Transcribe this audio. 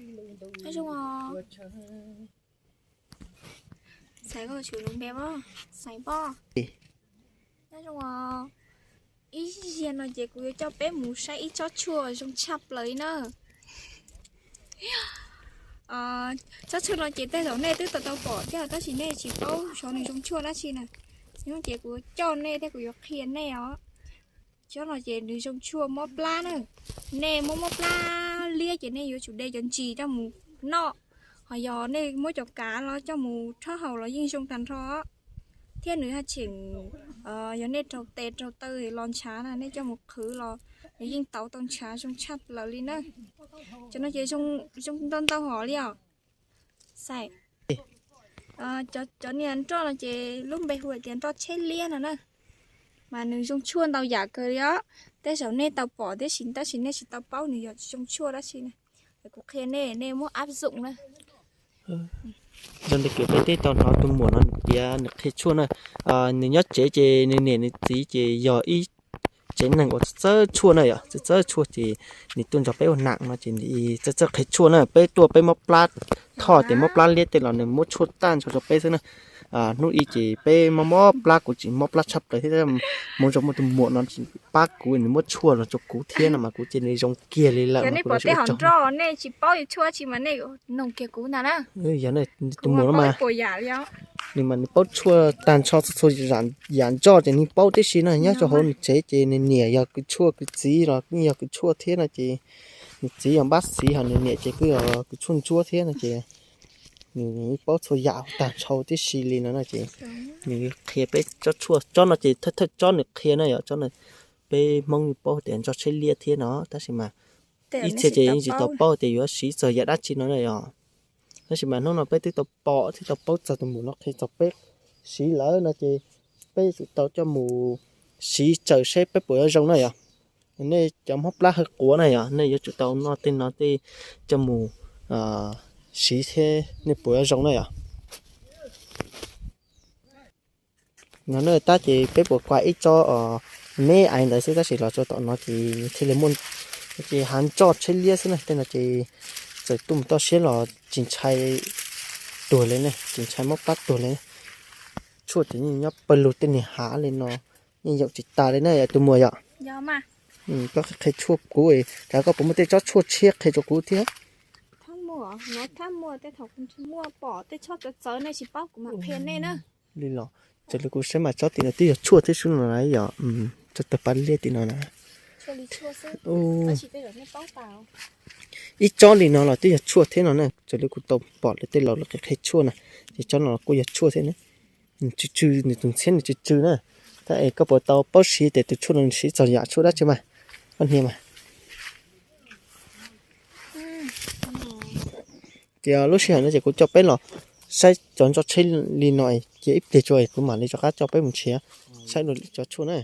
Nyob zoo os. Xaiv koj tsum lub npe pom, xaiv pom. Nyob zoo os. Ib zaug no ces kuv yuav coj peb mus saib ib tsob tshuaj zoo tshaj plaws li na. Tsob tshuaj no ces tej zaum nej twb tau tau pom thiab tab sis nej tsis paub xyov nws zoo tshuaj dab tsi na. Yog ces kuv yuav coj nej thiab kuv yuav qhia nej os. Tsob no ces nws zoo tshuaj mob plab na. Nej mob mob plab liab ces nej yuav tsum de cov ntsis coj mus noj, ho yog nej muab cov kav los coj mus rhaub haus los yeej zoo tag nrho. Thiab nws haj tseem, yog nej raug tes raug taw los ntshav na, nej coj mus qhwv los nws yeej tauv tau ntshav zoo tshaj plaws li na. Cov no ces zoo ntau ntau hom li os. Xais, cov niag nroj no ces lub npe hu hais tias nroj tsheb liab no na. Mas nws zoo tshuaj ntau yam kawg li os. Tej zaum nej tau pom tib si tab sis nej tsis tau paub nws yog zoo tshuaj dab tsi na. Kuv qhia nej, nej muab áp dụng na. Zoo li kuv peb twb tau hnov tus muam no nws piav nws qhia tshuaj na. Nws nyob tsev ces nws niam nws txiv ces yog ib tsev neeg uas txawj txawj tshuaj na yom, txawj txawj tshuaj ces nws tuaj nrog peb ua nam no ces nws txawj txawj qhia tshuaj na. Peb tuaj peb mob plab thoj ces mob plab liab tej los nws muab tshuaj tag nrho rau peb xwb na. Hnub ib ces peb mob mob plab, kuv tsis mob plab tshaj plaws thiab, hmoov zoo muaj tus muam no tsis pab kuv, nws muab tshuaj los rau kuv thiab no mas kuv cia li zoo kiag li lawm. Nej pom tej hom nroj nej tsis paub yog tshuaj tsi mas nej noog kiag kuv ntag na. Yog tus muam no mas nws mas nws paub tshuaj tag nrho txhua txhua yam nroj ces nws paub tib si na. Nyob rau hauv nws tsev ces nws niam yog kws tshuaj, kws txiv los kuj yog kws tshuaj thiab no ces nws txiv yog npab xiv, ho nws niam ces kuj yog kws tshuaj ntsuab thiab no ces nws paub txhua yam tag nrho tib si li no no ces nws qhia peb tsob tshuaj, tsob no ces thawj thawj tsob nws qhia na yom, tsob no peb Hmoob paub tias nroj tsheb liab thiab no tab sis mas ib txhia ces yeej tsis tau paub tias yuav siv txog yam dab tsi no na yom. Tab sis mas hnub no peb twb tau pom thiab tau paub txog tus muam no qhia txog peb siv lawm no ces peb yuav tsum tau coj mus siv txawm seb peb puas yuav zoo na yom. Nej cov mob plab hawj quav na yom, nej yuav tsum tau noj tej no tej coj mus siv thiab nej puas yuav zoo na yom. No na tab ces peb puas kuaj ib tsob me aiv ntawd xwb tab sis los txog tom no ces thiaj li muaj, ces hav nroj tsheb liab xwb na. Tej no ces txawm tuaj mus toj siab los tsis ntshai tuag li ne, tsis ntshai mob plab tuag li. Tshuaj ces yeej nyob pawg lug tej niag hav li no, yeej yaum tsis tas li na yom tus muam yom. Koj qhia tshuaj kuv, cas koj puas muaj tej tsob tshuaj tshiab qhia rau kuv thiab? Li los, txawm li kuv saib mas tsob tim no twb yog tshuaj thiab xwb no na yom, tsob tawg pab liab tim no na. Ib tsob li no los twb yog tshuaj thiab no na, txawm li kuv tau pom lawv tej laus lawv qhia tshuaj na, ces tsob no los kuj yog tshuaj thiab na. Nws tsw tsw, nws tus ntxhiab nws tsw tsw na. Tab es koj puas tau paub siv tias tus tshuaj no nws siv txog yam tshuaj dab tsi mas, koj hnia mas. Ces lub sij hawm no ces kuv coj peb los saib cov nroj tsheb li no, cia ib pliag tso kuv mam li rov qab coj peb mus nrhiav saib dua cov tshuaj na.